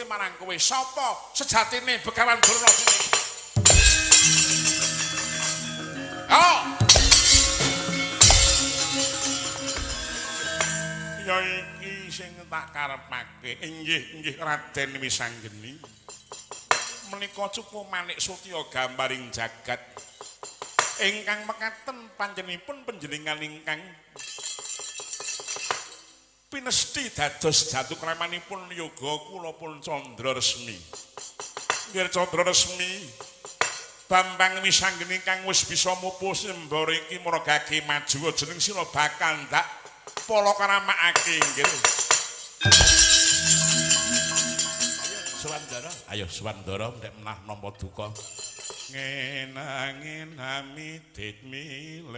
marang kowe sapa sejatine Begawan Durna kuwi. Oh. Ya iki sing tak karepake. Inggih, inggih Raden Wisanggeni. Menika cukup manik sutya gambaring jagat. Ingkang mekaten panjenenganipun panjenengan ingkang pinesti dados jatuh kramanipun yoga kula pun Candra Resmi. Nggih Candra Resmi Bambang Wisanggeni kang wis bisa mupu sembara iki maragake maju jeneng sira bakal ndak pala karamakake nggih. Ayo Suwandara, ayo Suwandara ndek menah nampa duka. Ngenang-ngenami dit milir.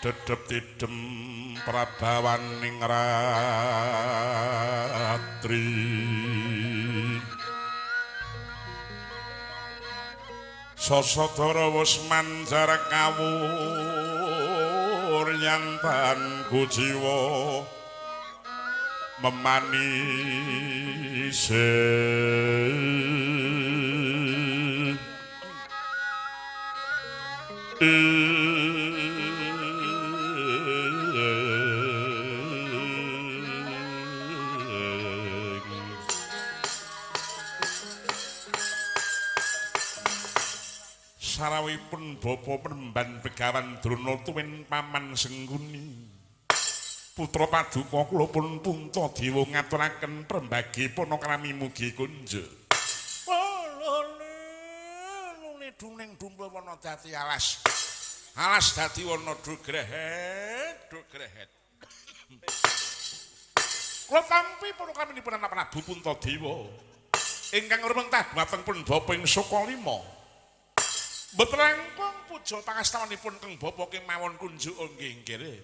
Dedep tidem prabawaning ratri Sasadara wis manjar kawur yantan kujiwa memanise. Sarawipun bapa Penemban Begawan Drona tuwin paman Sengkuni putra paduka kula pun Puntadewa ngaturaken prembagi panakrami mugi kunjuk. Lone duning dumpa wana dadi alas. Alas dadi wana dogrehet, dogrehet. Kula tampi panakraminipun anak Prabu Puntadewa ingkang rumentah dhumateng pun bapa ing Sukalima. Mboten langkung puja pangastawanipun keng bapa kemawon kunjuk nggih nggih.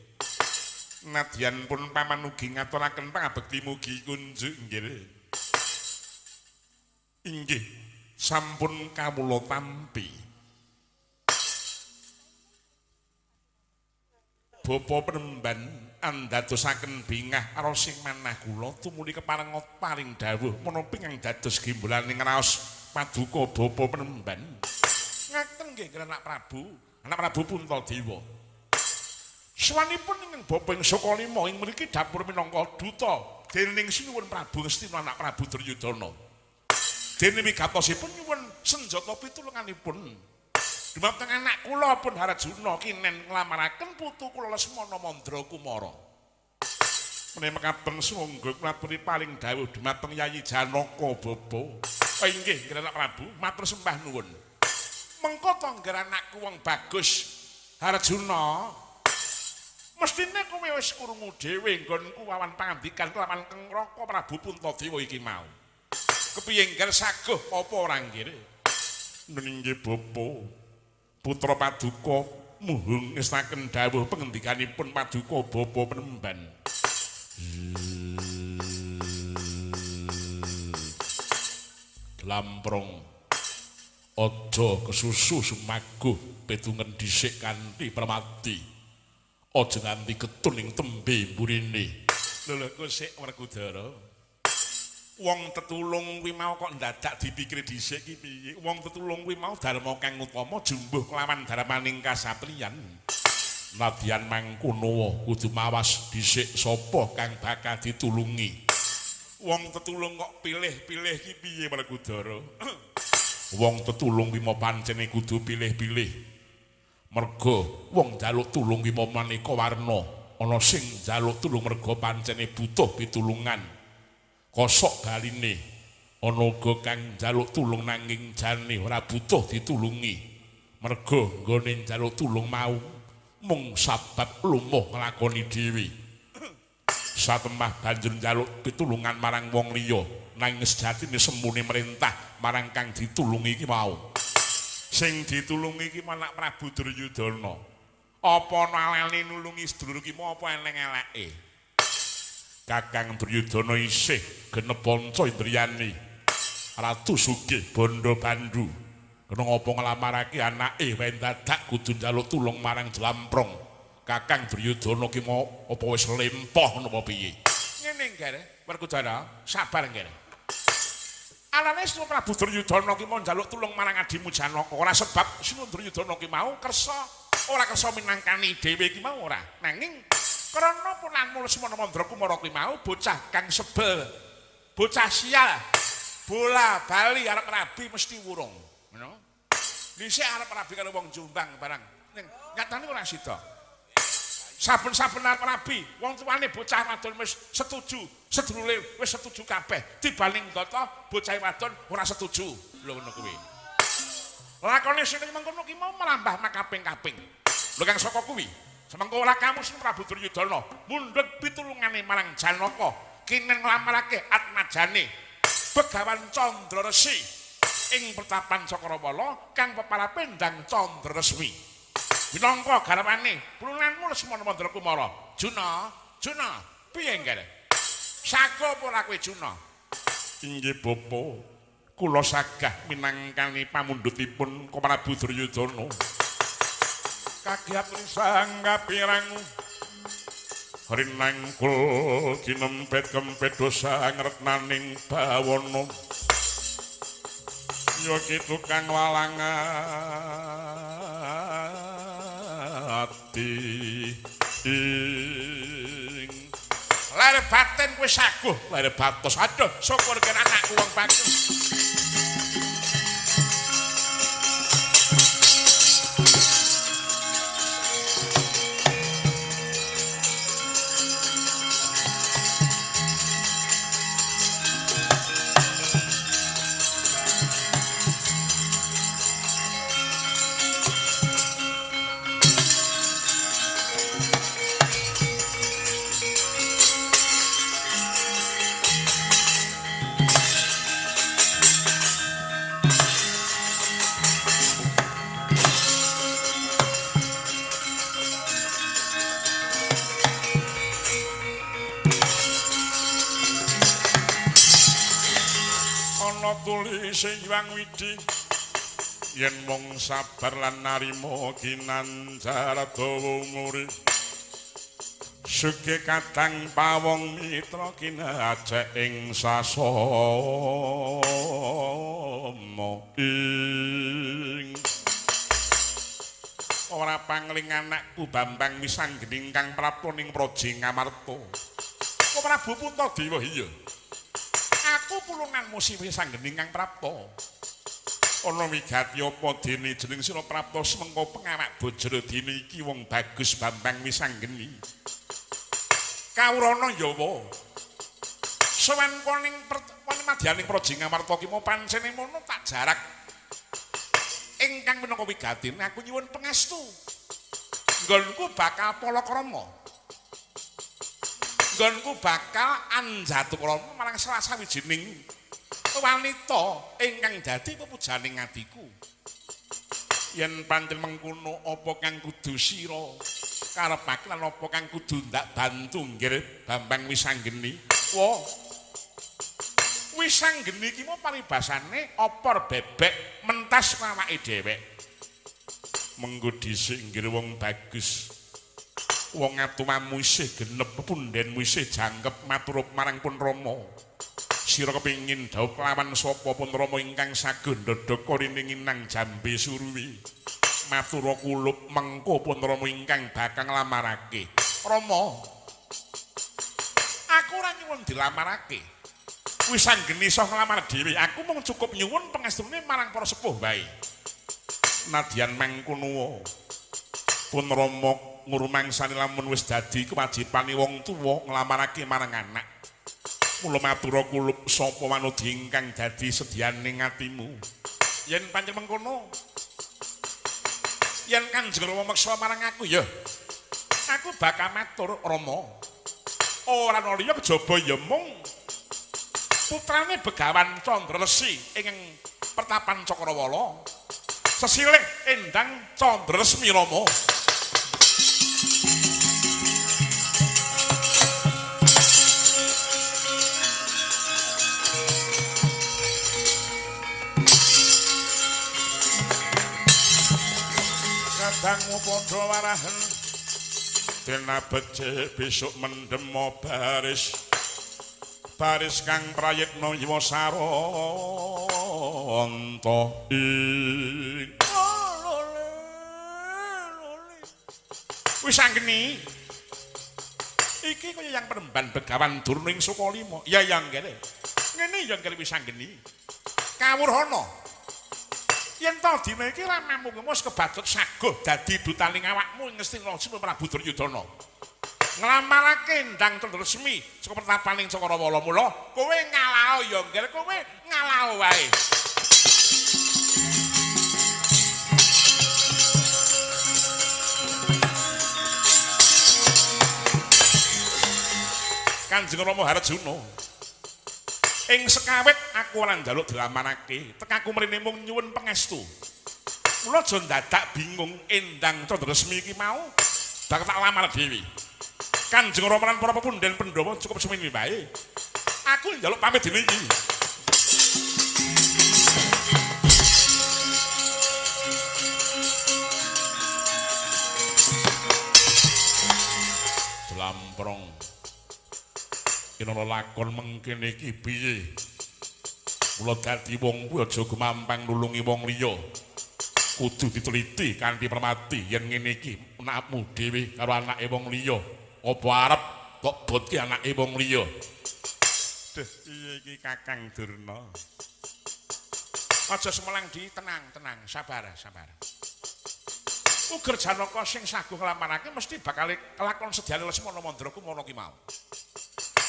Nadyan pun paman ugi ngaturaken pangabekti mugi kunjuk nggih. Inggih sampun kawula tampi. Bapa Penemban andadosaken bingah raos ing manah kula tumuli kepareng paring dawuh menapa ingkang dados gimbolaning raos paduka Bapa Penemban. Ngaten nggih anak Prabu, anak Prabu Puntadewa. Suwanipun ingkang bapa ing Sukalima ing mriki dapur minangka duta dening sinuwun Prabu Ngastina anak Prabu Duryudana. Dene wigatosipun nyuwun senjata pitulunganipun Dumateng anak kula pun Harjuna kinen nglamaraken putu kula Lesmana Mandra Kumara. Menawi mekaten sumangga kula aturi paring dawuh dumateng Yayi Janaka bapa. Oh inggih Ngger Prabu, matur sembah nuwun. Mengko to ngger anakku wong bagus Harjuna. Mestine kowe wis krungu dhewe nggonku wawan pangandikan kelawan Kang Raka Prabu Puntadewa iki mau. Kepiye ngger saguh apa ora nggih? Nggih bapa. Putra Paduka muhung ngestaken dawuh pengendikanipun Paduka bapa Penemban. Glamprong aja kesusu sumaguh pitungen dhisik kanthi permati. Aja nganti ketun ing tembe mburine. Lho lho kok sik Werkudara. Wong tetulung kuwi mau kok ndadak dipikir dhisik ki piye? Wong tetulung kuwi mau dharma kang utama jumbuh kelawan dharmaning kasatriyan. Nadyan mangkono kudu mawas dhisik sapa kang bakal ditulungi. Wong tetulung kok pilih-pilih ki piye Werkudara? Wong tetulung kuwi mau pancene kudu pilih-pilih. Merga wong njaluk tulung kuwi mau maneka warna. Ana sing njaluk tulung merga pancene butuh pitulungan. Kosok baline ana uga kang njaluk tulung nanging jane ora butuh ditulungi. Merga nggone njaluk tulung mau mung sabab lumuh nglakoni dhewe. Satemah banjur njaluk pitulungan marang wong liya nanging sejatine semune merintah marang kang ditulungi iki mau. Sing ditulungi iki anak Prabu Duryudana. Apa ana alane nulungi sedulur iki mau apa eneng eleke? Kakang Duryudana isih genep panca indriyane. Ratu sugih bondo bandu. Kena ngapa nglamarake anake wae dadak kudu njaluk tulung marang Jlamprong. Kakang Duryudana ki mau apa wis lempoh napa piye? Ngene nggih, Werkudara, sabar nggih. Alane Sri Prabu Duryudana ki mau njaluk tulung marang adimu Janaka ora sebab Sri Duryudana ki mau kersa ora kersa minangkani dhewe ki mau ora. Nanging krana punanmu Lesmana Mandra Kumara kuwi mau bocah kang sebel, bocah sial, bola bali arep rabi mesti wurung, ngono. Dhisik arep rabi karo wong Jombang barang. Ning nyatane ora sida. Saben-saben arep rabi, wong tuane bocah wadon wis setuju, sedulure wis setuju kabeh. Dibaling data bocah wadon ora setuju. Lho ngono kuwi. Lakone sing mengkono ki mau merambah makaping-kaping. Lho kang saka kuwi semengko ora kamu Sri Prabu Duryudana mundhut pitulungane marang Janaka kinen nglamarake atmajane Begawan Candra Resi ing pertapan Cakrawala kang peparape Ndang Candra Resmi. Minangka garwane pulunanmu Lesmana Mandra Kumara. Juna, Juna, piye nggih? Saga apa ora kowe Juna? Inggih bapa, kula sagah minangkani pamundhutipun Prabu Duryudana. Kagiat sang kapirangu rinangkul kinempet kempet dosa ngretnaning bawana ya ki tukang walang ati ing lare batin kowe saguh lare batos aduh syukur kene anakku wong bagus. Hyang Widi yen wong sabar lan narima ginanjar dawa umure sugih kadang pawong mitra kinajek ing sasama ing ora pangling anakku Bambang Wisanggening kang prapta ning Praja Ngamarta. Kok Prabu Puntadewa iya. Aku pulunganmu si Wisanggening kang prapta. Ana wigati apa dene jeneng sira prapta semengko pengawak bojone dene iki wong bagus Bambang Wisanggeni. Kawurana Yawa. Sowan koning madyaning Praja Ngamarta ki mau pancene mono tak jarak. Ingkang minangka wigatine aku nyuwun pangestu. Nggonku bakal palakrama. Nggonku bakal anjatukrama marang salah sawijining wanita ingkang dadi pepujaning atiku. Yen pancen mengkono apa kang kudu sira karepake lan apa kang kudu ndak bantu nggih Bambang Wisanggeni. Wah. Wisanggeni iki mau paribasane opor bebek mentas awake dhewek. Mengko dhisik nggih wong bagus. Wong atuwamu isih genep pundhenmu isih jangkep matur marang pun Rama. Sira kepingin dhaup kelawan sapa pun Rama ingkang saguh ndodhok rininginang jambe suruwi. Matura kulup mengko pun Rama ingkang bakal nglamarake. Rama, aku ora nyuwun dilamarake. Wisanggeni iso nglamar dhewe. Aku mung cukup nyuwun pangestune marang para sepuh wae. Nadyan mangkono pun Rama ngrumangsani lamun wis dadi kewajibane wong tuwa nglamarake marang anak. Mula matura kulup sapa manudya ingkang dadi sedyaning atimu. Yen pancen mengkono, yen Kanjeng Rama meksa marang aku ya, aku bakal matur Rama. Ora ana liya kejaba ya mung putrane Begawan Candra Resi ing pertapan Cakrawala. Sesilih Endang Candra Resmi Rama. Kadangmu padha warahen dena becik besok mendemo baris baris kang prayitna yiwa saranta ing Wisanggeni iki kaya yang penemban Begawan Durna ing Sukalima. Ya ya ngene ngene ya ngene Wisanggeni kawurhana yen to dina iki ramamu wis kebacut saguh dadi dutaning awakmu ing Ngastina Prabu Duryudana. Nglamarake Endang Candra Resmi saka pertapaning Cakrawala. Mula kowe ngalao ya nggih, kowe ngalao wae. Kanjeng Rama Harjuna, ing sekawit aku ora njaluk dilamarake, tekaku mrene mung nyuwun pangestu. Mula aja ndadak bingung Endang Candra Resmi iki mau bakal tak lamar dhewe. Kanjeng Rama lan para pepundhen Pandhawa cukup semene wae. Aku njaluk pamit dene iki. Jlamprong. Yen ana lakon mengkene iki piye? Mula dadi wong kuwi aja gumampang nulungi wong liya. Kudu diteliti kanthi permati yen ngene iki anakmu dhewe karo anake wong liya. Apa arep kok botke anake wong liya? Duh, piye iki Kakang Durna? Aja semelang di, tenang, tenang, sabar, sabar. Uger Janaka sing saguh nglamarake mesti bakal kelakon sedyane Lesmana Mandra Kumara ki mau.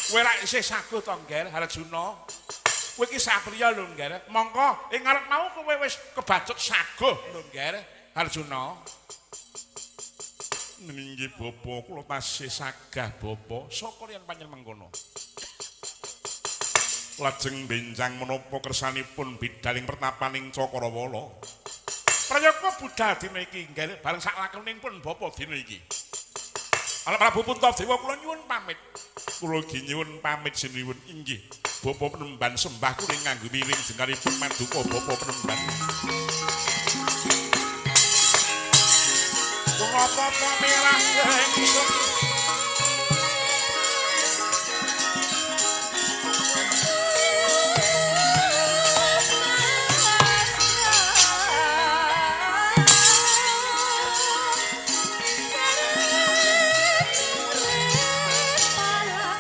Kowe rak isih saguh to, Ngger Harjuna? Kowe iki satriya lho, Ngger. Mongko ing ngarep mau kowe wis kebacut saguh lho, Ngger Harjuna. Nggih bapa, kula tasih sagah bapa. Saka yen pancen mengkono. Lajeng benjang menapa kersanipun bidal ing pertapaning Cakrawala. Prayoga budal dina iki, Ngger, bareng sak lakoning pun bapa dina iki. Ala Prabu Puntadewa kula nyuwun pamit. Kula ugi nyuwun pamit sinuwun inggih. Bapa penemban sembah kuring nganggo wiring jenenganipun maduka bapa penemban. Apa-apa merah ingsun. Palak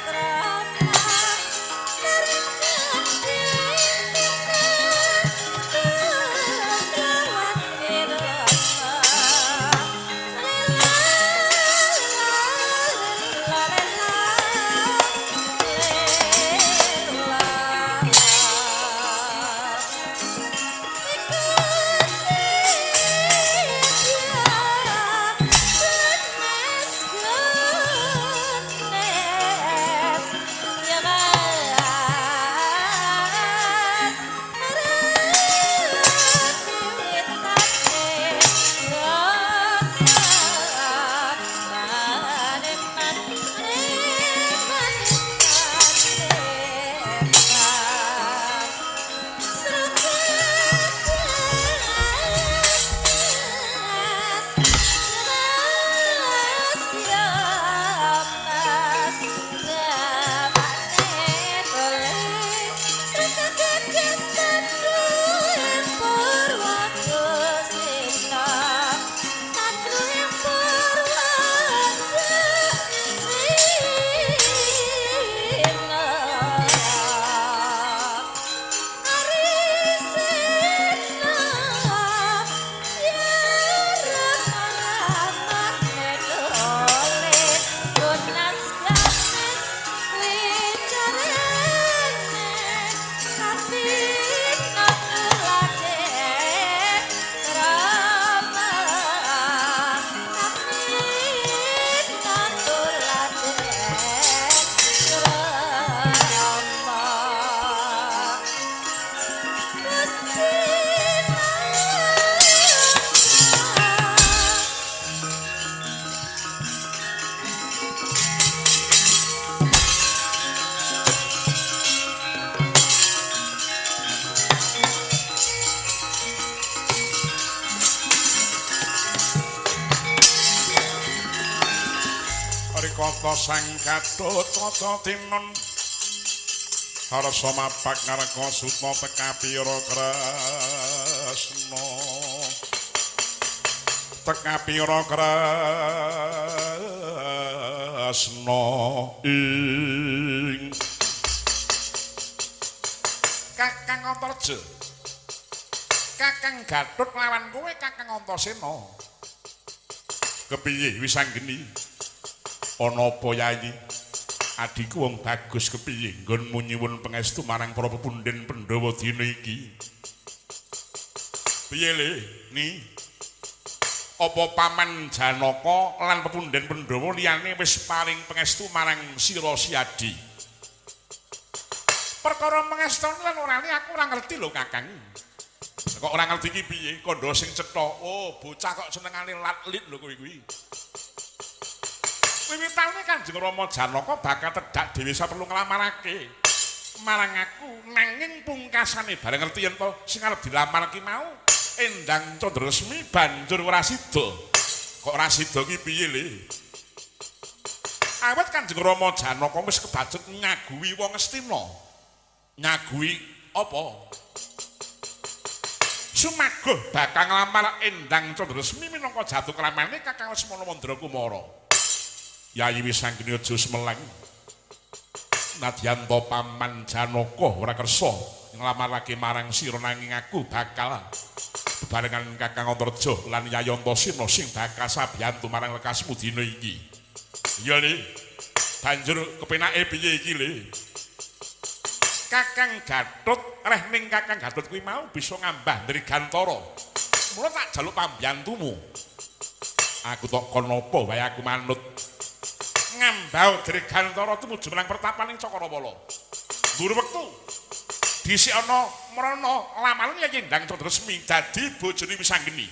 Kata Sang Gatut Kaca Tinon Harsa mapak ngareka suta tekapira Kresna tekapira Kresna ing Kakang Antarja Kakang Gatut lawan kowe Kakang Antasena kepiye Wisanggeni ana apa Yayi adhiku wong bagus kepiye nggonmu nyuwun pangestu marang para pepundhen Pandhawa dina iki piye le ni apa paman Janaka lan pepundhen Pandhawa liyane wis paring pangestu marang sira Siadi perkara mangestoni lan orane aku ora ngerti lho Kakang kok ora ngerti iki piye kandha sing cetha oh bocah kok senengane latlit lho kowe kuwi wiwitane Kanjeng Rama Janaka bakal tedhak dhewe saperlu nglamarake marang aku nanging pungkasane bareng ngerti yen to sing arep dilamar ki mau Endang Candra Resmi banjur ora sida kok ora sida ki piye le awet Kanjeng Rama Janaka wis kebacut nyaguhi wong Astina nyaguhi apa sumaguh bakal nglamar Endang Candra Resmi minangka jatuh kramane Kakang Lesmana Mandra Kumara Yayi Wisanggeni aja semelang nadyan to paman Janaka ora kersa nglamarake marang sira nanging aku bakal bebarengan Kakang Antarja lan Yayi Antasena sing bakal sabiyantu marang lekasmu dina iki iya le banjur kepenake piye iki le Kakang Gatut reh ning Kakang Gatut kuwi mau bisa ngambah Dirgantara mula tak jaluk pambiyantumu aku tok kono apa wae aku manut ngambau Dirgantara tumuju marang pertapaning Cakrawala. Mburu wektu dhisik ana mrana lamaran Yayi Endang Candra Resmi dadi bojone Wisanggeni.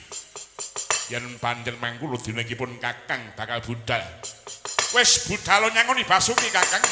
Yen pancen mangkula dina iki pun Kakang bakal budal. Wis budal nyangoni Basuki Kakang.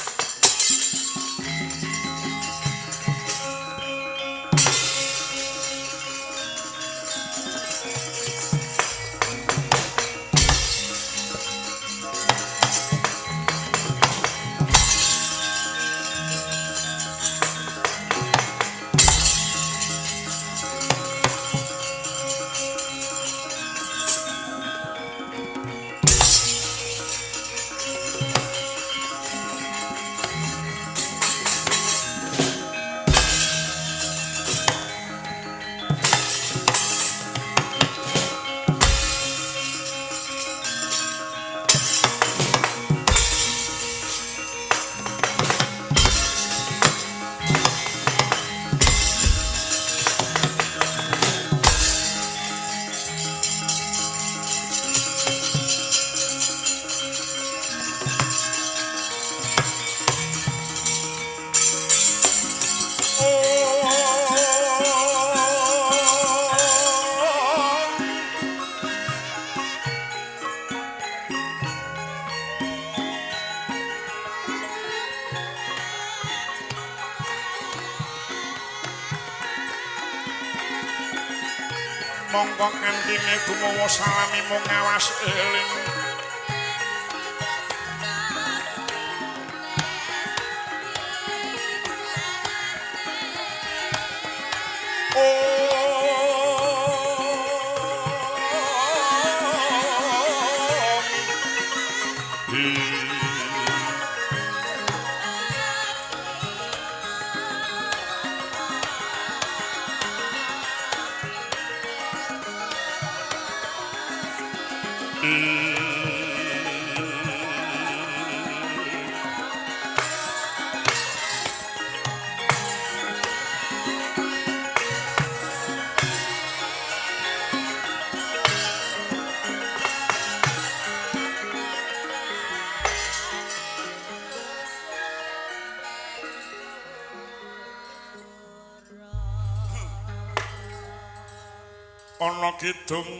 Monggo kandhine gumawa salami mung ngawas eling ana kidung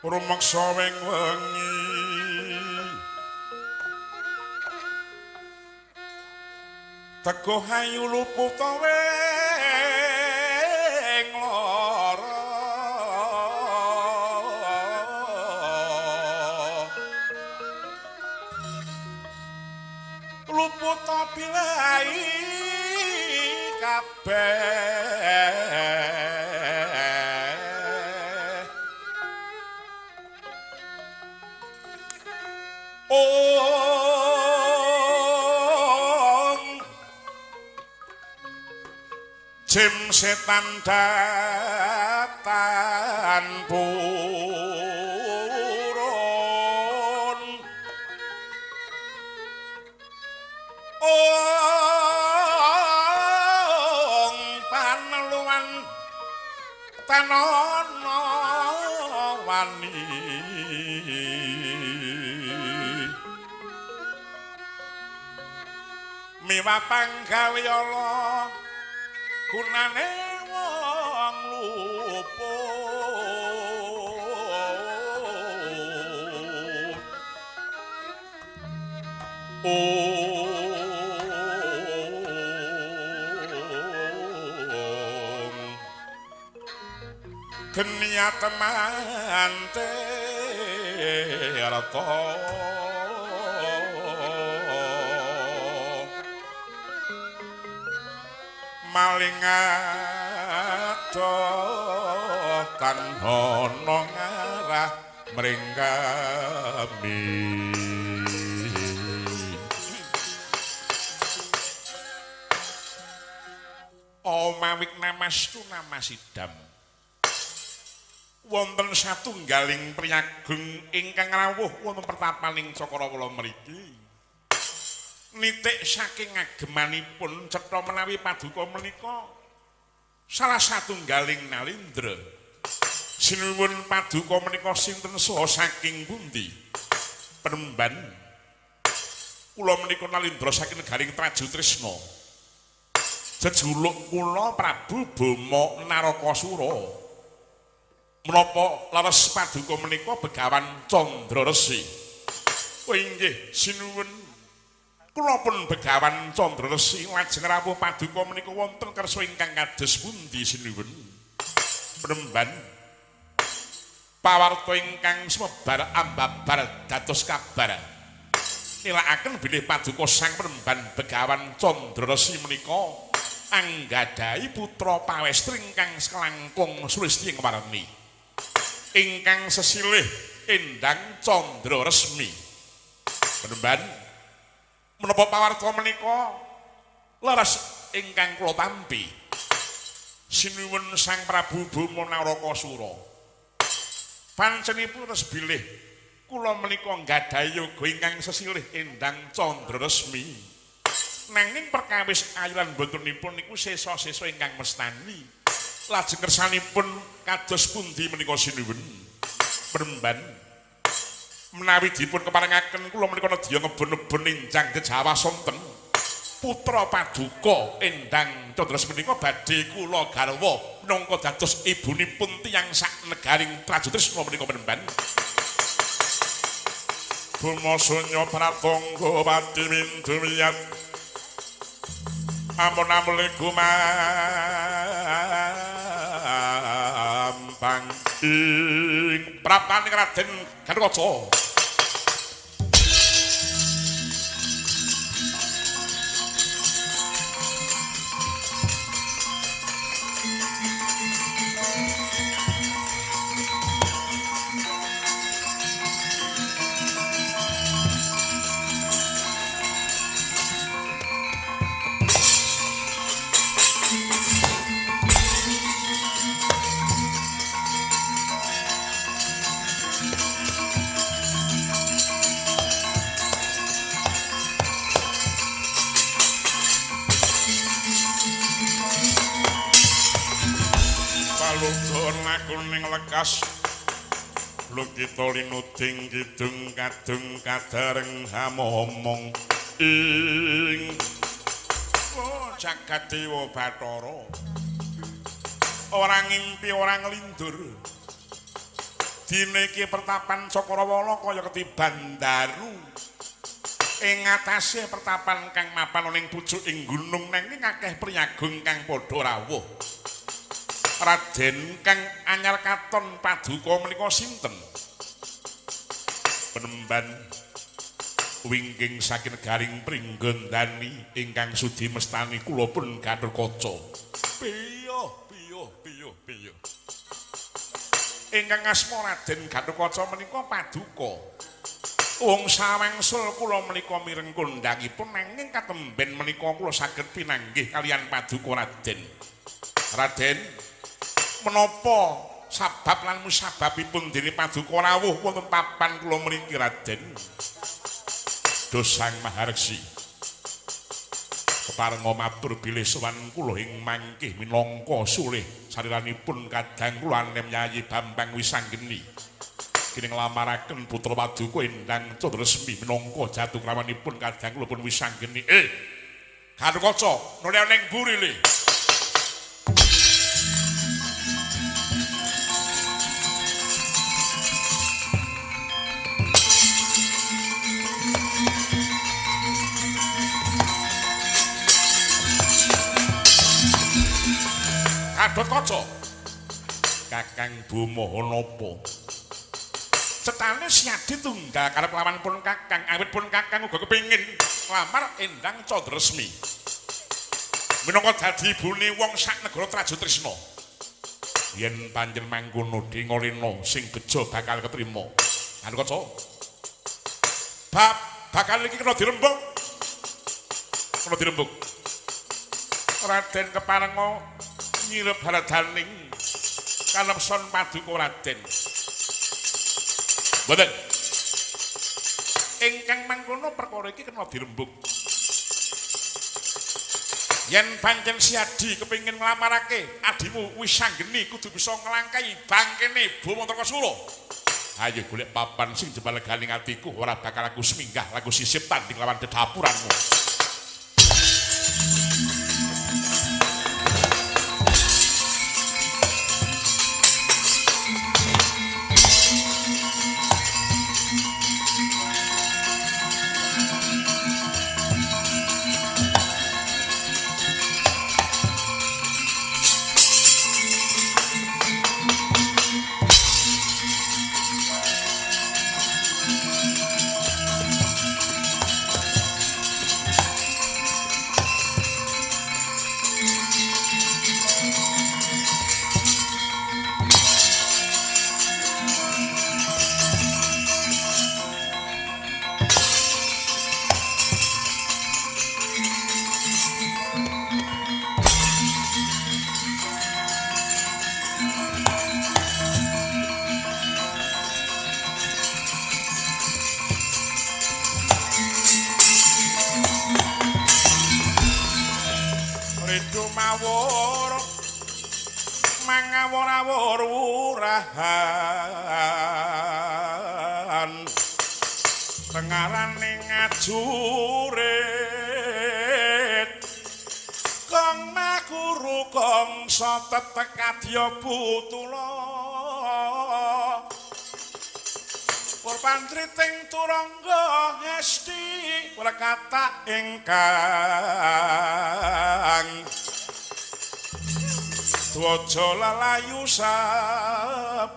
rumeksa wing wengi teguh ayu luput wing lara Om Jim setan datan purun Om paneluan tanono wani miwa panggawe ala gunane wong luput. Om genia teman tirta maling adoh tan ana ngarah mring kami. Omawik namastu namasidam. Wonten satunggaling priyagung ingkang rawuh wonten pertapaning Cakrawala mriki. Nitik saking agemanipun cetha menawi paduka menika salah satunggaling nalindra. Sinuwun paduka menika sinten saha saking pundi? Penemban kula menika nalindra saking negaring Trajutrisna. Jejuluk kula Prabu Bama Narakasura. Menapa leres paduka menika Begawan Candra Resi? Oh inggih, sinuwun. Kula pun Begawan Candra Resi lajeng rawuh paduka menika wonten kersa ingkang kados pundi sinuwun? Penemban pawarta ingkang sumebar ambabar dados kabar nilakaken bilih paduka Sang Penemban Begawan Candra Resi menika anggadhahi putra pawestri ingkang sekelangkung sulistya warni ingkang sesilih Endang Candra Resmi. Penemban menapa pawarta menika leres ingkang kula tampi? Sinuwun Sang Prabu Bama Narakasura. Pancenipun leres bilih kula menika nggadhahi yoga ingkang sesilih Endang Candra Resmi. Nanging perkawis ayu lan bontonipun niku sesa-sesa ingkang mestani. Lajeng kersanipun kados pundi menika sinuwun? Penemban menawi dipun keparengaken kula menika nedya ngebon-nebon ninjang Jawa sonten putra paduka Endang Candra Resmi menika badhe kula garwa minangka dados ibunipun tiyang sak negaring Trajutrisna menika penemban. Bama sunya pratangga pati windu wiyat ampun amle gumampang ing prapaning Raden Gatotkaca. Kuning lekas lukita linuding kidung kadung kadareng hamomong ing oh jagat dewa bathara ora ngimpi ora nglindur dina iki pertapan Cakrawala kaya ketiban daru ing atase pertapan kang mapan ning pucuking gunung nanging akeh priyagung kang padha rawuh. Raden kang anyar katon paduka menika sinten? Penemban Wingking saking garing Pringgondani ingkang sudi mestani kula pun Gatotkaca. Piyo piyo piyo piyo. Ingkang asma Raden Gatotkaca menika paduka. Wong sawangsul kula menika mireng kondhangipun nanging katemben menika kula saged pinanggih kaliyan paduka Raden. Raden, menapa sabab lan musababipun dene paduka rawuh wonten papan kula mriki Raden? Duh Sang Maharsi, keparenga matur bilih sowan kula ing mangkih minangka sulih sariranipun kadang kula anem Yayi Bambang Wisanggeni. Kene nglamaraken putra paduka Endang Candresmi minangka jatuh kramanipun kadang kula pun Wisanggeni. Gatotkaca, noleh ning mburi le. Gatotkaca, Kakang Bumoho napa? Cetane Siadi tunggal karep lawan pun Kakang, awit pun Kakang uga kepengin nglamar Endang Candresmi. Minangka dadi ibune wong sak negara Trajutrisna. Yen pancen mangkono dingolena sing bejo bakal ketrima. Gatotkaca, bab bakal iki kena dirembug. Kena dirembug. Raden keparenga nyirep haradaning kanepson paduka Raden. Mboten. Ingkang mangkono perkara iki kena dirembug. Yen pancen Siadi kepengin nglamarake adimu Wisanggeni kudu bisa nglangkai bangkene Bawa Trakasura. Ayo golek papan sing jembal galing atiku ora bakal aku seminggah laku sisip tanding lawan dedapuranmu. Mawur mangawur-awur wurahan tengarane ngajurit kang makuru kangsa tetek adya putula purpantriting turangga hesti wrekata ingkang dwaja lalayu sabit.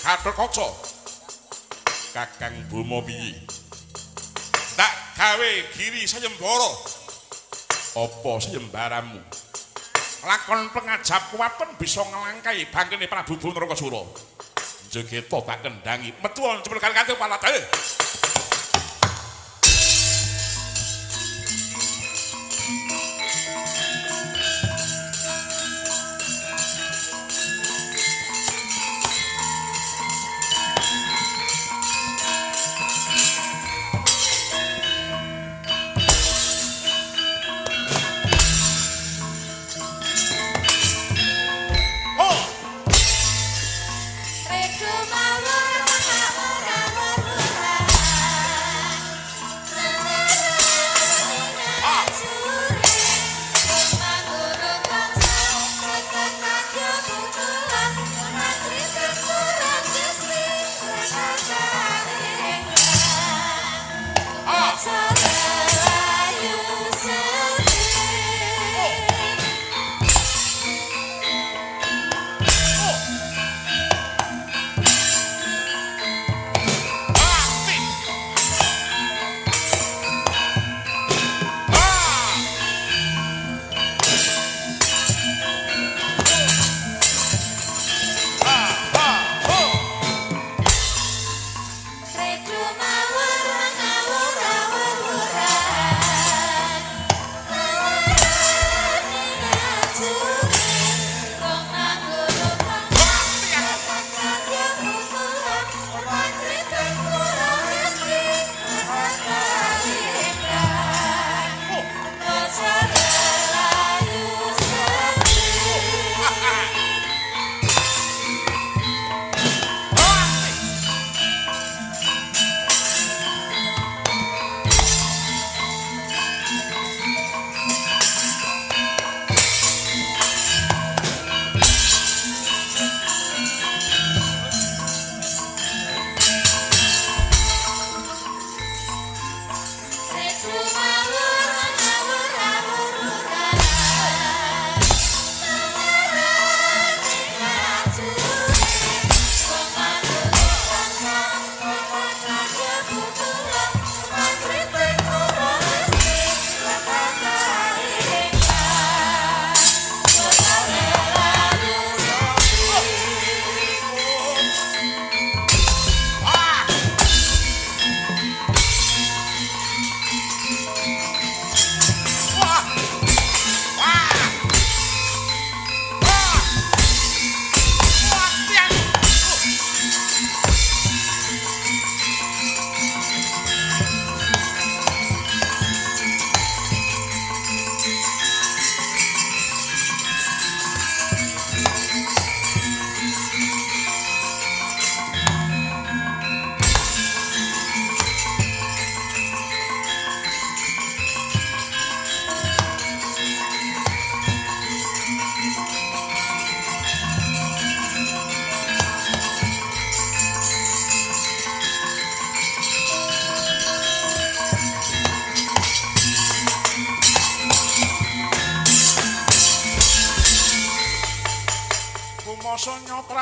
Gatotkaca, Kakang Boma piye? Tak gawe giri sayembara. Apa sayembaramu? Lakon pengajap kuwaten bisa nglangkai bangkene Prabu Narakasura. Jogeta tak kendhangi. Metu jebul kali-kali palate. Mawur, mawur, mawur, mawur.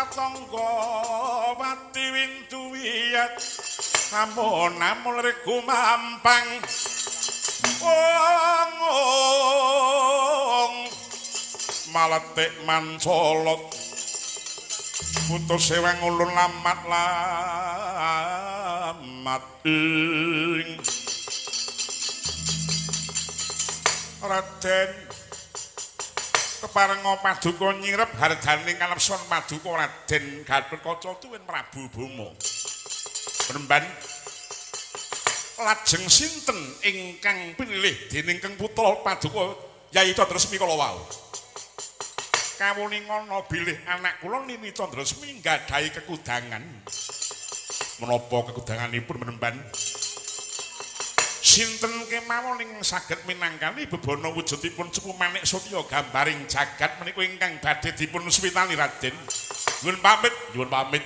Pratangga pati windu wiyat namun namun regu mampang ong maletik mancolot putus sewang ulun lamat lamat ing Raden keparenga paduka nyirep harjaning kalebson paduka Raden Gatotkaca tuwin Prabu Boma. Penemban lajeng sinten ingkang pinilih dening Keng Putra paduka Yai Candresmi kala wau. Kawuningana bilih anak kula Nini Candresmi nggadahi kekudangan. Menapa kekudanganipun penemban? Sinten kemawon ing saged minangkani bebana wujudipun Cupu Manik Satya gambaring jagat menika ingkang badhe dipun suwitani Raden. Nyuwun pamit, nyuwun pamit.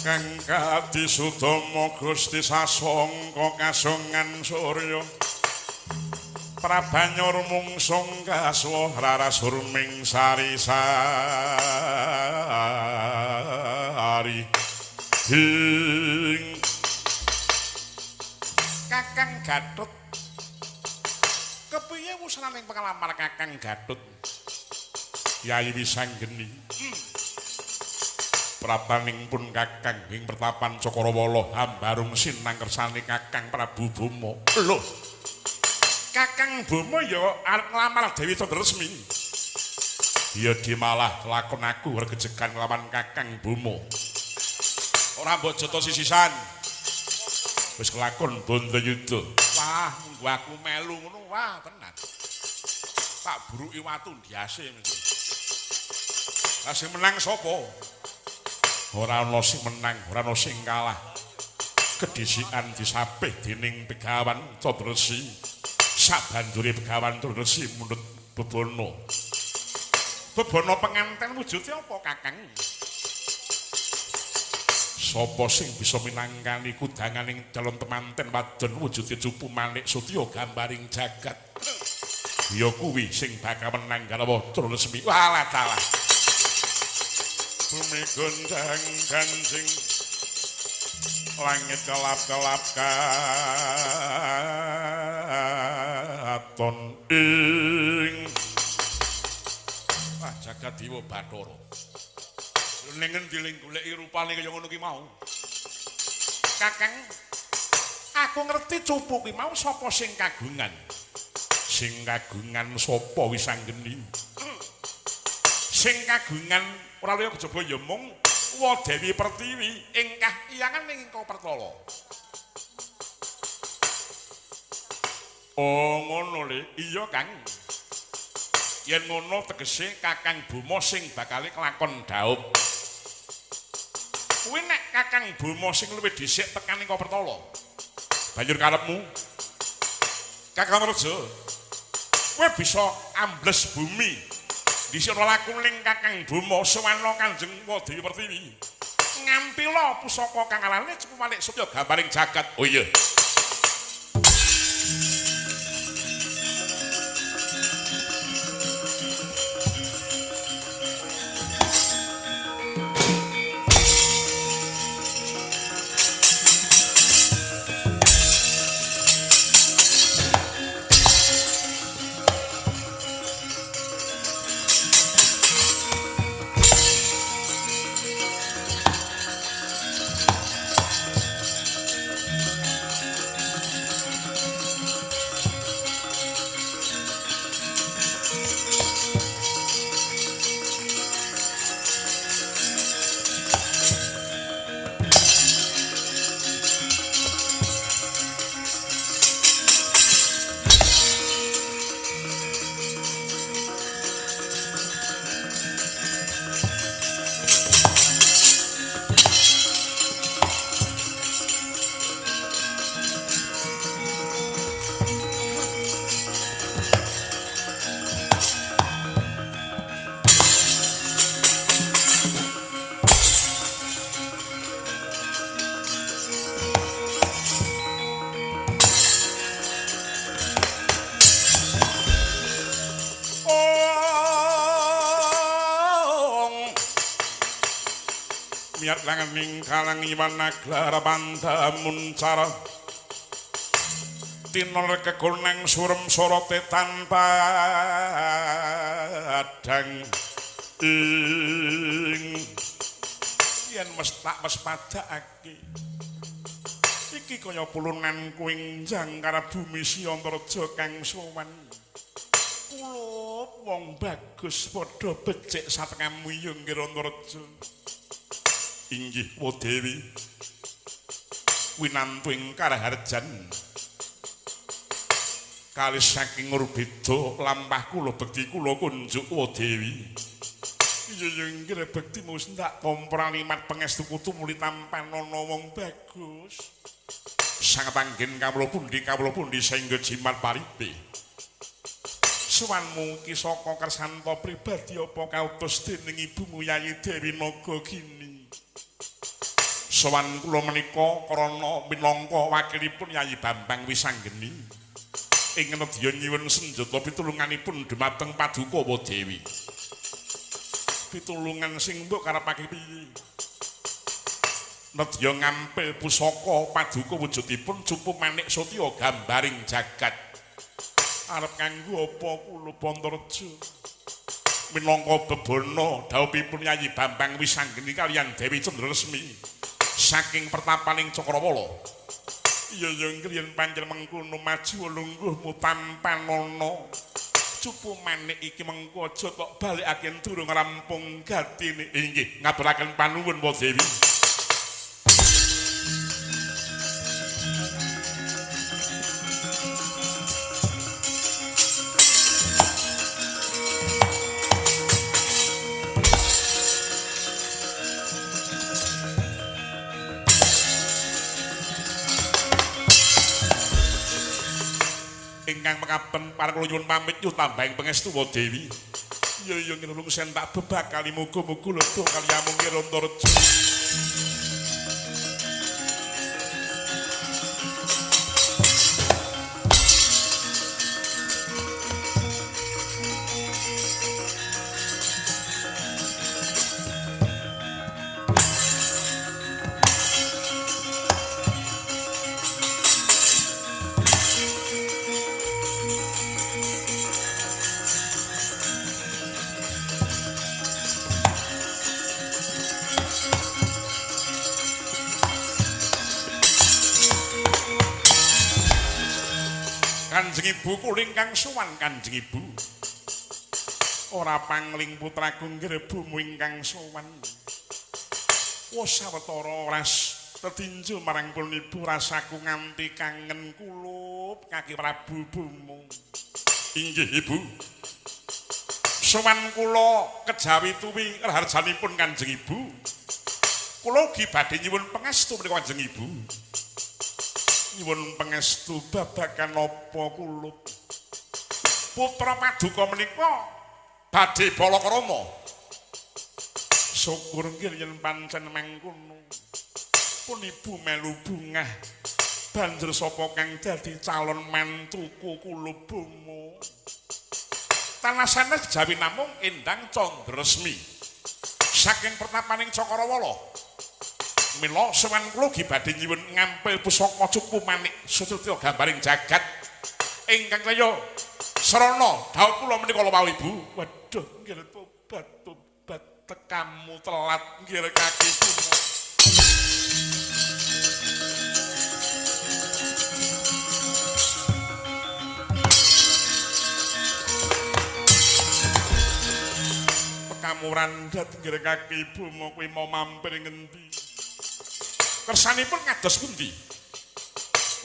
Kang Sudama Gusti sasongko kasongan surya Prabanyor mungsung kaswa raras hurming sari sari hing Kakang Gatot kepiye wusananing pengelamar Kakang Gatot Yai Wisanggeni Prapaning pun Kakang ing pertapan Cakrawala hambarung sinang kersane Kakang Prabu Boma. Lho. Kakang Boma ya arep nglamar Dewi Candresmi. Ya dimalah lakon aku regejegan nglawan Kakang Boma. Ora mbok joto sisisan. Wis kelakon Bantayuda. Wah, munggo aku melu ngono wah tenan. Tak buruki watu ndiase mesti. Lah sing menang sapa? Ora ana sing menang, ora ana sing kalah. Kedhisikan disapih dening Begawan Candresi. Sabanjure Begawan Candresi mundhut bebana. Bebana penganten wujude apa, Kakang? Sapa sing bisa minangkani kudanganing calon temanten wadon wujude Cupu Manik Satya gambaring jagat. Ya kuwi sing bakal menang karo Candresmi. Walah dalah. Bumi goncang gancing langit kelap-kelap katon ing wah jagat dewa Bathara ning ngendi ling goleki rupane kaya ngono ki mau Kakang aku ngerti cupu ki mau sapa sing kagungan sapa Wisanggeni sing kagungan ora liya kejaba ya mung Wa Dewi Pertiwi ing kahyangan ing Pertala. Oh ngono le, iya Kang. Yen ngono tegese Kakang Boma sing bakale kelakon dhaup. Kuwi nek Kakang Boma sing luwih dhisik tekan ing Pertala. Banjur karepmu Kakang Raja, kowe bisa ambles bumi. Dhisik laku ning Kakang Boma sowana Kanjeng Dewi Pertiwi. Ngampila pusaka kang arane Cupu Manik Satya gambaring jagat. Oh iya. Miyat langening kalang iwan aglara pandamuncara tinol kegonang surem sorote tanpa adang ing yen mestak mespadakake iki kaya pulunan kuing jangkara bumi Siantarja kang sowan kula wong bagus padha becik satengamu ya nggih Antarja. Inggih wa Dewi winantu ing karaharjan kalis saking urbeda lampah kula bekti kula kunjuk wa Dewi. Iya ya nggih bektimu tak tampa limat pangestu tumuli tampanana wong bagus. Sang panggen kawula pundi saengga jimat paripe. Suwanmu ki saka Kersanta pribadi apa kautus dening ibumu Yayi Dewi Nagagini. Sowan kula menika krana minangka wakilipun Yayi Bambang Wisanggeni ing nedya nyuwun senjata pitulunganipun dumateng Paduka wa Dewi. Pitulungan sing mbok karepake piye? Nedya ngampil pusaka Paduka wujudipun cupu manik satya gambaring jagat. Arep kanggo apa kula Bantarja? Minangka bebana dhawuhipun Yayi Bambang Wisanggeni kaliyan Dewi Candraresmi saking pertapaning Cakrawala. Iya ya nggih yen pancen mengkono maju lungguhmu tampanana. Cupu manik iki mengko aja tok balekake durung rampung gatine. Inggih ngaturaken panuwun wa Dewi. Ingkang mekaten para kula nyuwun pamit nyuwun tambahing pangestu wa Dewi. Iya iya ngelung sen tak bebakali muga-muga ledha kaliyamu nggih Antarja. Kanjeng Ibu kula ingkang sowan Kanjeng Ibu. Ora pangling putraku ngrebumu ingkang sowan. Wis sawetara ras tetinju marang pun ibu rasaku nganti kangen kulup kaki Prabu Boma. Inggih Ibu. Sowan kula kejawi tuwi raharjanipun Kanjeng Ibu. Kula ugi badhe nyuwun pangestu menika Kanjeng Ibu. Nyuwun pangestu babagan napa kulup. Putra Paduka menika badhe balakrama. Syukur nggih yen pancen mangkono. Pun ibu melu bungah. Banjur sapa kang dadi calon mantuku kulup Boma? Tanah sanes kejawi namung Endang Candraresmi saking pertapaning Cakrawala. Mila sowan kula ugi badhe nyuwun ngampil pusaka cupu manik satya gambaring jagat ingkang kaya srana dhawuh kula menika wau Ibu. Waduh nggih tobat tobat tekamu telat nggih kaki Boma. Tekamu randhat nggih kaki Boma kuwi mau mampir ngendi? Kersanipun kados pundi?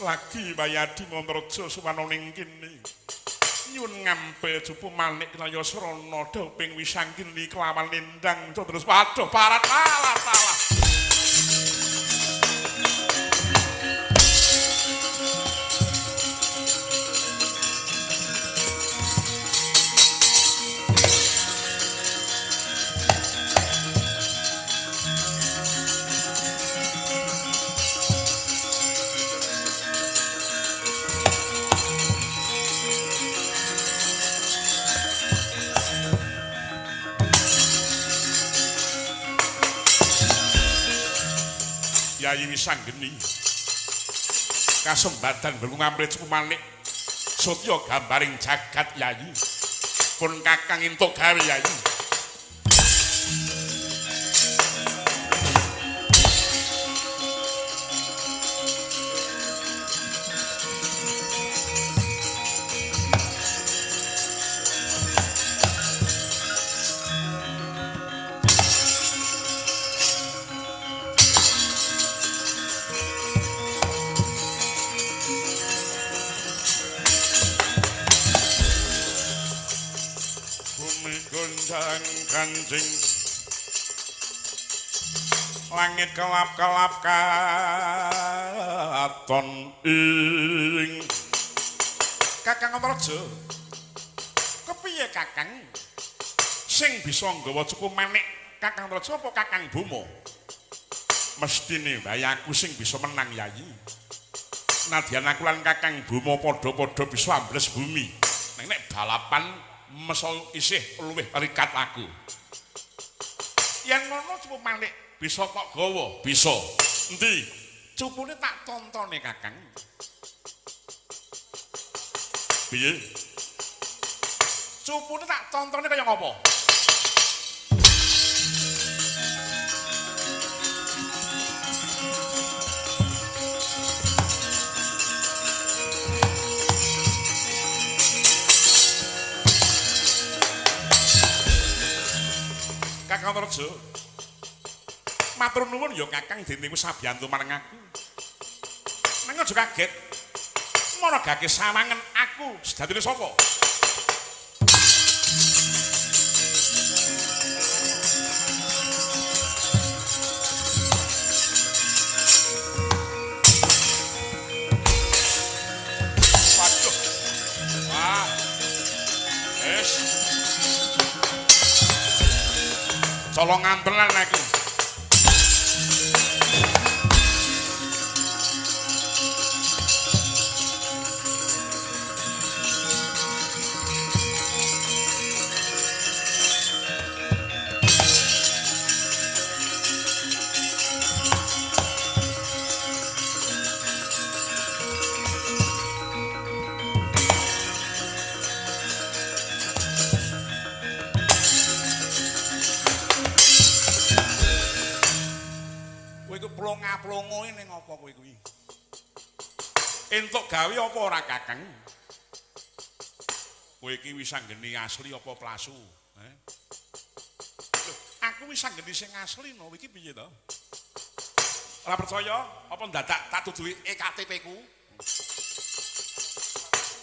Lagi Wayadi Mantraja sowan ning kene. Nyuwun ngampil cupu manik kaya srana dhawuhing Wisanggeni kelawan Endang terus waduh parat alah alah. Yayi Wisanggeni. Kasembatan nggonku ngambil cupu manik sotya gambaring jagat Yayi. Pun Kakang entuk gawe Yayi. Kancing langit kelap-kelap katon ing Kakang Antareja. Kepiye Kakang sing bisa nggawa cupu manik Kakang Antareja apa Kakang Boma? Mestine wae aku sing bisa menang Yayi. Nadyan aku lan Kakang Boma padha-padha bisa ambles bumi. Nek nek balapan meso isih luwih rikat aku. Yen ngono cupu manik bisa kok gawa? Bisa. Endi? Cupune tak tontone Kakang. Piye? Cupune tak tontone kaya ngopo? Kakang Antareja. Matur nuwun ya Kakang dene wis sabiyantu marang aku. Nang aja kaget. Maragake sawangen aku sejatine sapa? Waduh. Wah. Wis. Colongan tenan aku. Plonga-plongoe ning apa kowe kuwi? Entuk gawe apa ora Kakang? Kowe iki Wisanggeni asli apa plasu? Lho, aku Wisanggeni sing asli no, iki piye to? Ora percaya? Apa ndadak tak tuduhi EKTP ku?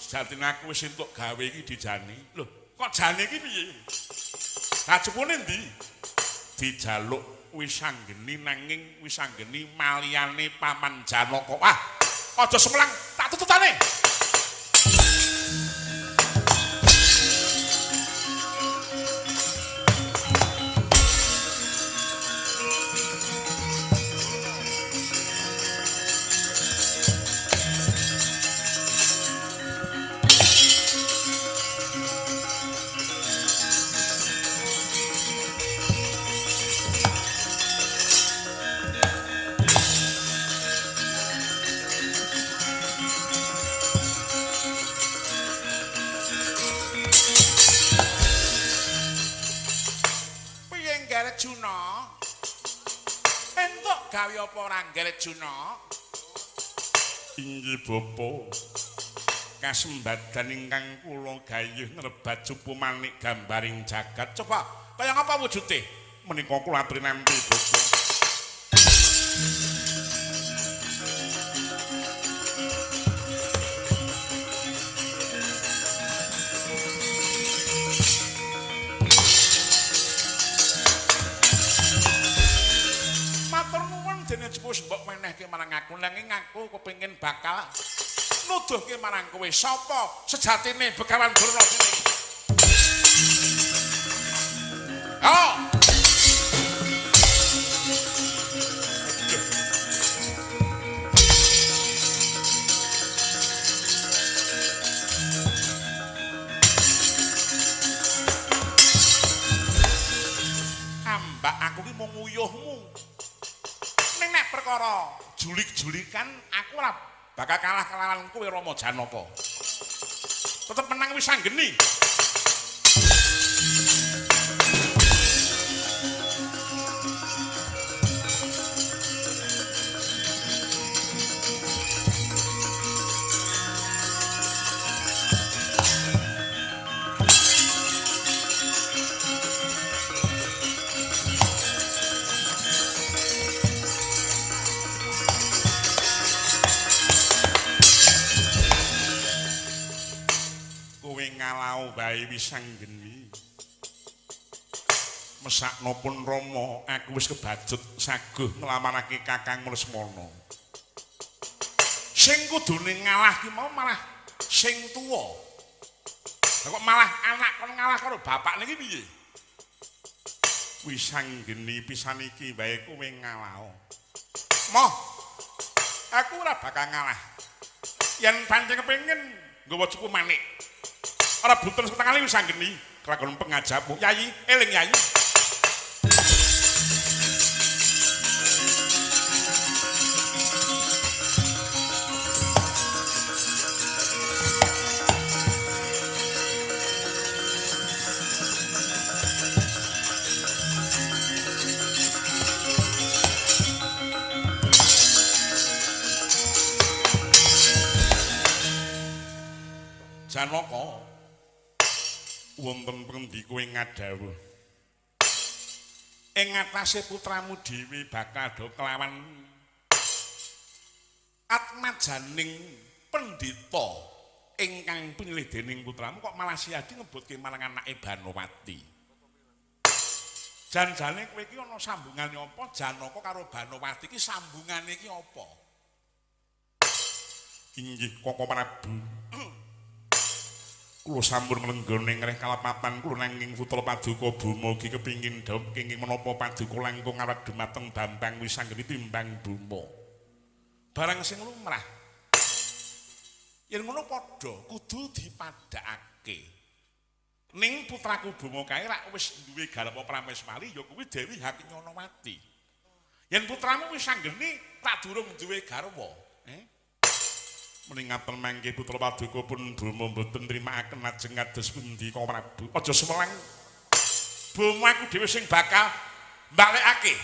Sejatine aku wis entuk gawe iki dijani. Lho, kok jane iki piye? Lah cupune endi? Dijaluk Wisanggeni nanging Wisanggeni maliyane Paman Janaka. Wah, aja semelang, tak tututane. Juna? Entuk gawe apa ora Ngger Juna? Inggih Bapa. Kasembadan ingkang kula gayuh ngrebat cupu manik gambaring jagat. Coba kaya ngapa wujude? Menika kula aturi nampi Bapa. Wis mbok menehke marang aku nanging aku kepengin bakal nuduhke marang kowe sapa sejatine Begawan Durna kene. Oh. Ambak aku ki mung nguyuhmu. perkara julik-julikan aku ora bakal kalah kelawan kowe Rama Janaka. Tetep menang Wisanggeni. Ngalau bae Wisanggeni. Mesakno pun Rama, aku wis kebacut saguh nglamarake Kakang Lesmana. Sing kudune ngalah ki mau malah sing tuwa. Lah kok malah anak kon ngalah karo bapakne iki piye? Wisanggeni pisan iki bae kowe ngalah. Moh, aku ora bakal ngalah. Yen pancen kepengin nggawa cupu manik. Ora bunten setengah Wisanggeni kelakon pengajamu. Yayi, eling yayi. Janaka, wonten pundi kowe ngadhawuh ing ngatasé putramu dhewe bakal do kelawan atmajaning pendhita ingkang pinilih dening putramu kok malah siadi ngebutke marang anake Banowati. Jan-jane kowe iki ana sambungane apa Janaka karo Banowati iki sambungane iki apa? Inggih Koko Prabu. Kula sampun nglenggone ngreh kalepatan kula nanging putra paduka Boma ugi kepingin dhawuh kenging menapa paduka langkung awet dumateng Bambang Wisanggeni timbang Boma. Barang sing lumrah. Yen ngono padha kudu dipadhakake. Ning putraku Boma kae rak wis duwe garwa Prameswari ya kuwi Dewi Hakinyanawati. Yen putramu Wisanggeni rak durung duwe garwa, Meningaten mangke putra paduka pun Boma mboten nrimakaken lajeng kados pundi Koko Prabu. Aja sumelang. Boma aku dhewe sing bakal mbalekake.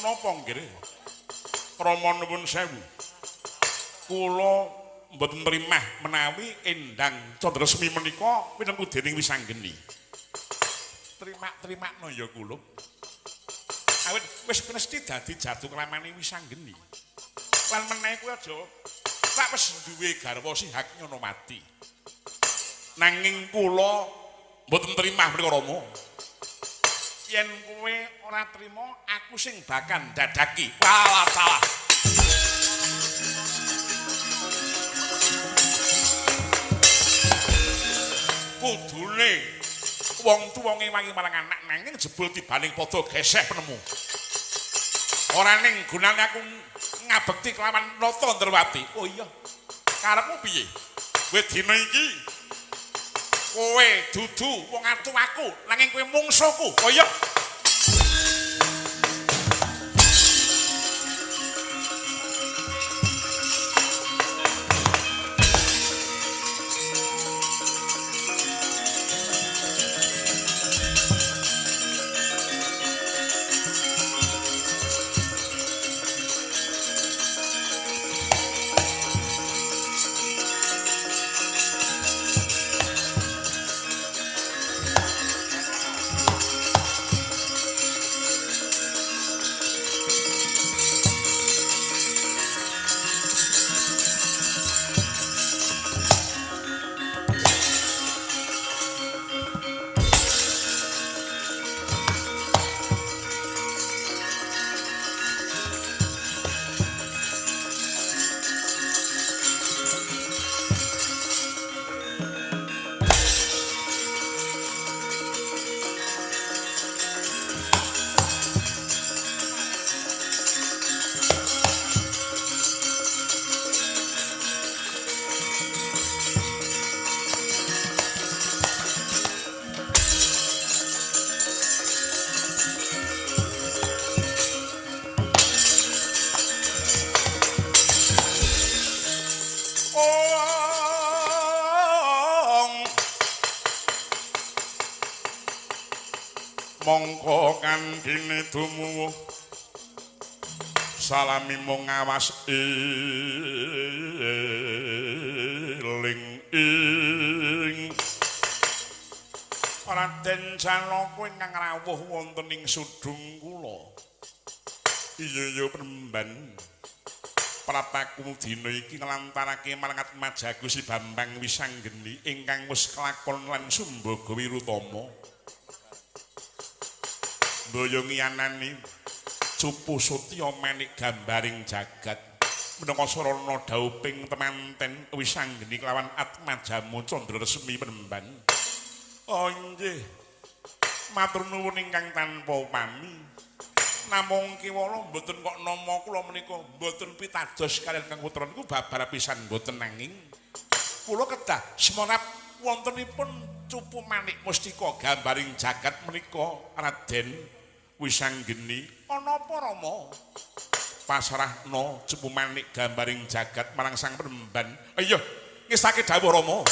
Ana apa nggih? Rama nuwun sewu. Kula mboten mrimah menawi Endang Candresmi menika pinengku dening Wisanggeni. Trimak-trimakno ya kula. Awit wis mesti dadi jatuh klamane Wisanggeni. Lan menawi kuwi aja tak wis duwe garwa si hak Nyanawati. Nanging kula mboten trimah menika Rama. Yen kowe ora trima, aku sing bakal ndadaki. Walah salah. Kudune wong tuwa ngewangi marang anak nanging jebul tibaning padha geseh penemu. Ora ning gunane aku ngabekti kelawan Nata Ndrawati. Oh iya. Karepmu piye? Kowe dina iki kowe dudu wong atu aku nanging kowe mungsuhku. Oh iya. Semangka kandhine dumuwuh salami mung ngawas eling ing Raden Janaka ingkang rawuh wonten ing sudung kula. Iya ya Premban. Prataku dina iki nglantarake marang Atmajaku Si Bambang Wisanggeni ingkang wis kelakon lan sumbaga wirutama. Mboyongi anane cupu sutya manik gambaring jagat minangka sarana dhauping temanten Wisanggeni kelawan Atmajamu Candra Resmi Premban. Oh nggih. Matur nuwun ingkang tanpa upami. Namung kewala mboten kok nama kula menika mboten pitados kaliyan Kang Putra niku babar pisan mboten nanging kula kedah semerap wontenipun cupu manik mustika gambaring jagat menika Raden Wisanggeni. Ana apa Rama? Pasrahna cupu manik gambaring jagat marang Sang Premban. Iya, ngesake dawuh Rama.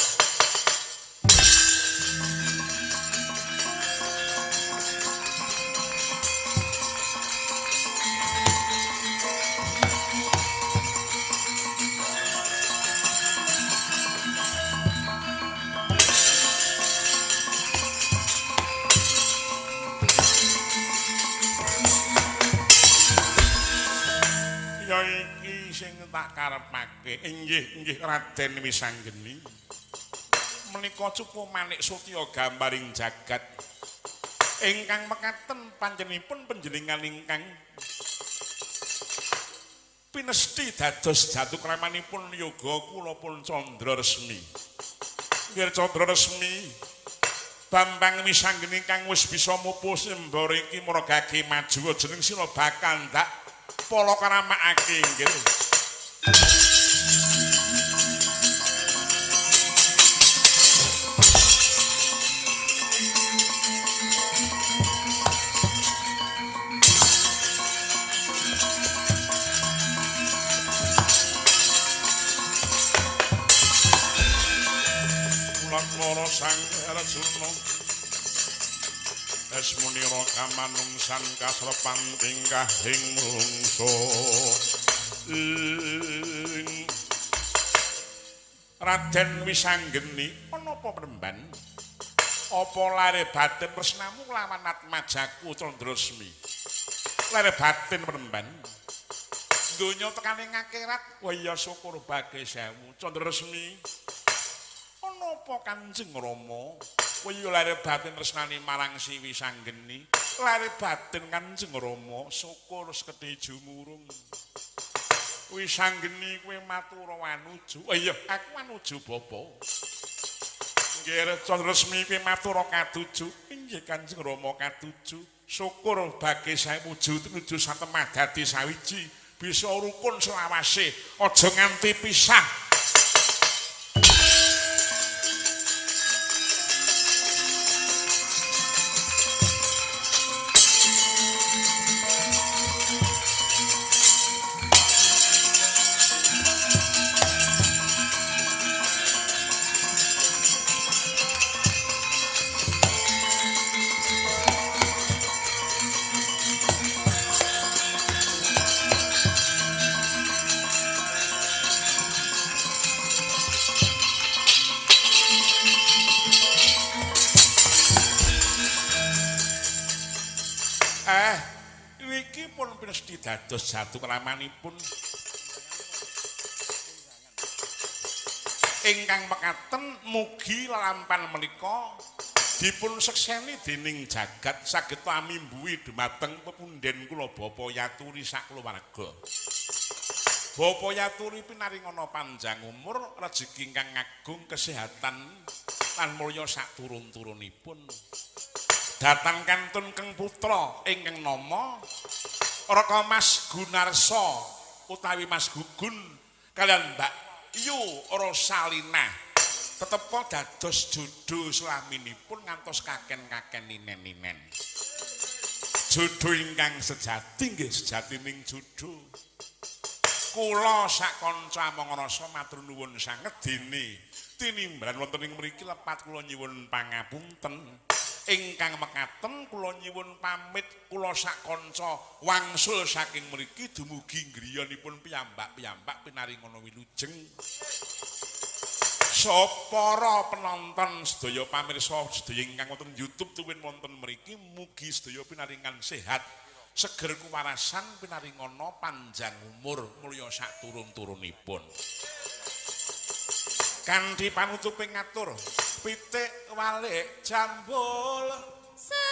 Tak karepake inggih inggih Raden Wisanggeni menika cupu manik sutya gambaring jagat ingkang mekaten panjenenganipun panjenengan ingkang pinesti dados jatuh kramanipun yoga kula pun Candra Resmi. Nggih Candra Resmi Bambang Wisanggeni kang wis bisa mupu sembara iki maragake maju jeneng sira bakal ndak pala karamakake nggih. Kula Sang Arjuna Esmunira kamanungsan kasrepan tingkah ing mungsa. Raden Wisanggeni ana apa Premban? Apa lare batin tresnamu lawan Atmajaku Candra Resmi? Lare batin Premban. Donya tekane akhirat, wah ya syukur bage sewu Candra Resmi. Ana apa Kanjeng Rama? Wah ya lare batin tresnani marang Si Wisanggeni. Lare batin Kanjeng Rama syukur sekedhi jumurung. Wisanggeni kowe matur wanuju. Oh iya, aku wanuju bapa. Nggih, Candra Resmi kowe matur katuju. Inggih Kanjeng Rama katuju. Syukur bage sewu nuju satemah dadi sawiji, bisa rukun selawase, aja nganti pisah. Dados jatuh kelamanipun ingkang mekaten mugi lelampan menika dipun sekseni dening jagat saged amimbuhi dumateng pepunden kula Bapa Yaturi sakeluwarga. Bapa Yaturi pinaringana panjang umur, rejeki ingkang agung, kesehatan lan mulya saturun-turunipun. Datang kantun keng putra ingkang nama Raka Mas Gunarsa utawi Mas Gugun kalian Mbak Yu Rosalina tetepa dados jodoh selaminipun ngantos kaken-kaken ninen-ninen. Jodoh ingkang sejati nggih sejatining jodoh. Kula sak kanca mangrasa matur nuwun sanget dene tinimbalan wonten ing mriki lepat kula nyuwun pangapunten. Ingkang mekaten kula nyuwun pamit kula sak kanca wangsul saking mriki dumugi griyanipun piyambak-piyambak pinaringana wilujeng. So para penonton sedaya pamirsa sedaya ingkang wonten YouTube tuwin wonten mriki mugi sedaya pinaringan sehat, seger kuwarasan, pinaringana panjang umur mulya sak turun-turunipun. Kanthi panutuping ngatur pitik walik jambul. Sembul.